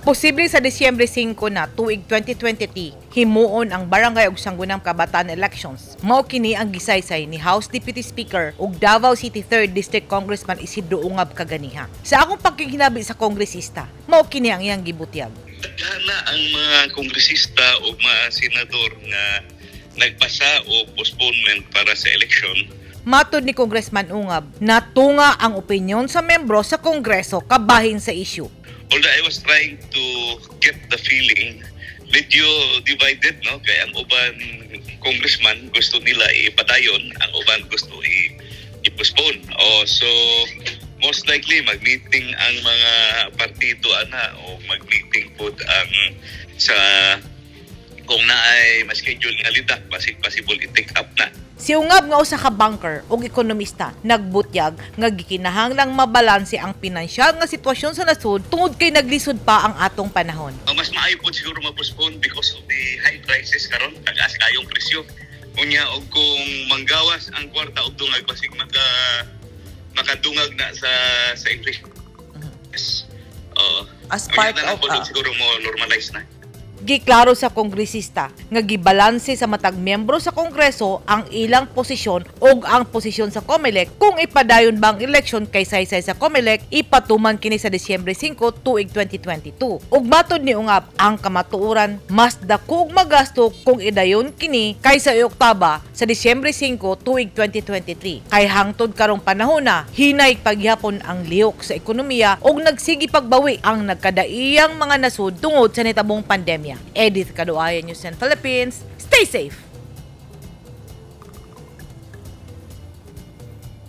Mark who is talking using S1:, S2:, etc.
S1: Posible sa Disyembre 5 na tuig 2023 himuon ang barangay ug Sangguniang Kabataan elections. Mao kini ang gisaysay ni House Deputy Speaker ug Davao City 3rd District Congressman Isidro Ungab kaganiha. Sa akong pagkikinabi sa kongresista, mao kini ang iyang gibutyag.
S2: Daghan na ang mga kongresista o mga senador nga nagpasa o postponement para sa election.
S1: Matod ni Congressman Ungab, natunga ang opinyon sa membro sa Kongreso kabahin sa issue.
S2: Although I was trying to get the feeling, medyo divided, no? Kaya ang uban congressman gusto nila ipadayon, ang uban gusto i-postpone. Oh, so most likely mag-meeting ang mga partido ana o mag-meeting pod ang sa kung naay ma-schedule nga lidak, basig possible i-take up na.
S1: Si Ungab nga usa ka banker ug ekonomista nagbutyag nga gikinahanglang mabalanse ang pinansyal nga sitwasyon sa nasud tungod kay naglisod pa ang atong panahon.
S2: Mas maayo po siguro ma-postpone because of the high prices karon, tagas kayong presyo. Unya og kung manggawas ang kwarta og dungag, basig makadungag na sa inflation. Yes. Oo.
S1: As part
S2: Unya na lang
S1: of
S2: po, siguro mo normalize na.
S1: Giklaro sa kongresista nga gibalanse sa matag miyembro sa Kongreso ang ilang posisyon ug ang posisyon sa COMELEC kung ipadayon ba ang eleksyon kay saysay sa COMELEC ipatuman kini sa Disyembre 5 tuig 2022. Ug matod ni Ungab, ang kamatuoran mas dako og magasto kung idayon kini kaysa ioktaba sa Disyembre 5 tuig 2023. Kay hangtod karong panahon na hinay paghapon ang lihok sa ekonomiya ug nagsigi pagbawi ang nagkadaiyang mga nasud tungod sa nitabong pandemya. Edith Kaduaya, News 10 Philippines. Stay safe.